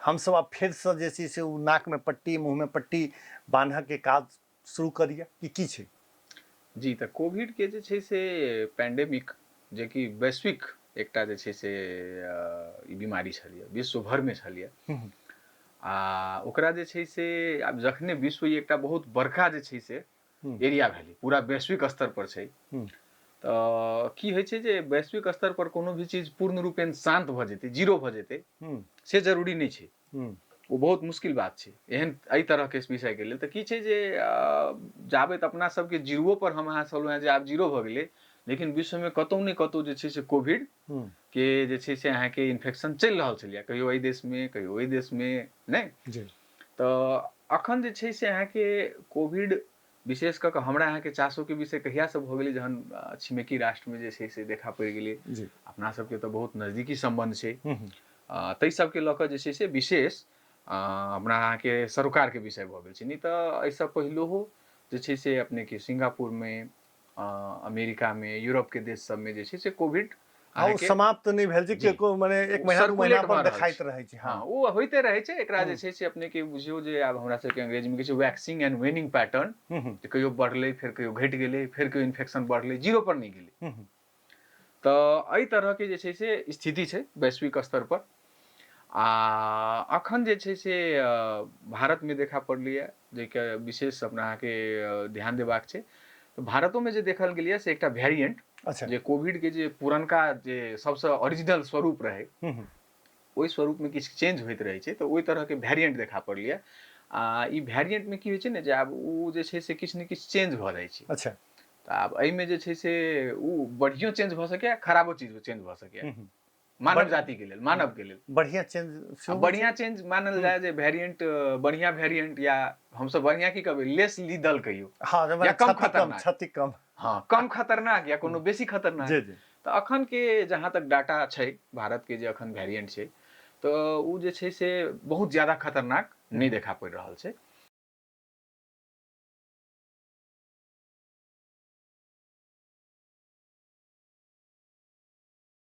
हमसभ आब फेरसँ जे छै से ओ नाकमे पट्टी मुँहमे पट्टी बान्हऽके काज शुरू करिए कि की छै? जी, तऽ कोविड के जे छै से पेंडेमिक, जेकि वैश्विक एकटा जे छै से ई बीमारी छलियै, विश्व भरिमे छलियै। आ ओकरा जे छै से आब जखने विश्व ई एकटा बहुत बड़का जे छै से एरिया भेलै, पूरा वैश्विक स्तर पर छै, तऽ की होइ छै जे वैश्विक स्तर पर कोनो भी चीज पूर्ण रूपेण शान्त भऽ जेतै, जीरो भऽ जेतै, से जरूरी नहि छै। ओ बहुत मुश्किल बात छै एहन एहि तरहके विषयके लेल। तऽ की छै जे जाबे तऽ अपना सबके जीरो पर हम अहाँ सब जे आब जीरो भऽ गेलै, लेकिन विश्वमे कतहु ने कतहु जे छै से कोविड के जे छै से अहाँके इन्फेक्शन चलि रहल छलैए, कहियो एहि देशमे कहियो ओहि देशमे, नहि तऽ अखन जे छै से अहाँके कोविड विशेष कऽ कऽ हमरा अहाँके चासोके विषय कहियासँ भऽ गेलै, जहन छिमेकी राष्ट्रमे जे छै से देखा पड़ि गेलै। अपना सबके तऽ बहुत नजदीकी सम्बन्ध छै, ताहि सबके लऽ कऽ जे छै से विशेष अपना अहाँके सरोकारके विषय भऽ गेल छै। नहि तऽ एहिसँ पहिलहो जे छै से अपनेके सिंगापुरमे, अमेरिकामे, यूरोपके देश सबमे जे छै से कोविड ओ समाप्त नहि भेल छै, मने एक महीना 2 महीना पर देखाइत रहै छै। हँ, ओ होइते रहै छै। एकरा जे छै से अपनेके बुझियौ जे आब हमरा सबके अंग्रेजीमे कहै छै वैक्सिंग एंड वेनिंग पैटर्न, जे कहियो बढ़लै फेर कहियो घटि गेलै, फेर कहियो इन्फेक्शन बढ़लै, जीरो पर नहि गेलै। तऽ एहि तरहके जे छै से स्थिति छै वैश्विक स्तर पर। आ अखन जे छै से भारतमे देखा पड़लैए, जाहिके विशेष अपना अहाँके ध्यान देबाक छै। तऽ भारतोमे जे देखल गेलैए से एकटा वेरिएंट, अच्छा, जे कोविड के जे पुरनका जे सबसँ ओरिजिनल स्वरूप रहै ओहि स्वरूपमे किछु चेंज होइत रहै छै, तऽ ओहि तरहके वेरिएंट देखा पड़लैए। आ ई वेरिएंटमे की होइ छै ने जे आब ओ जे छै से किछु ने किछु चेंज भऽ जाइ छै। अच्छा, तऽ आब एहिमे जे छै से ओ बढ़ियो चेंज भऽ सकैए, खराबो चीज चेंज भऽ सकैए मानव जाति के लेल, मानव के लेल बढ़िया चेंज, बढ़िया चेंज मानल जाय जे वेरिएंट, बढ़िया वेरिएंट, या हमसब बढ़िया की कहबै, लेस लीदल कहियो, हाँ, या कम खतरनाक, क्षति कम, हाँ, कम खतरनाक या कोनो बेसी खतरनाक। जी जी। तऽ अखन के जहाँ तक डाटा छै भारत के जे अखन वेरिएंट छै, तऽ ओ जे छै से बहुत ज्यादा खतरनाक नहि देखा पड़ि रहल छै।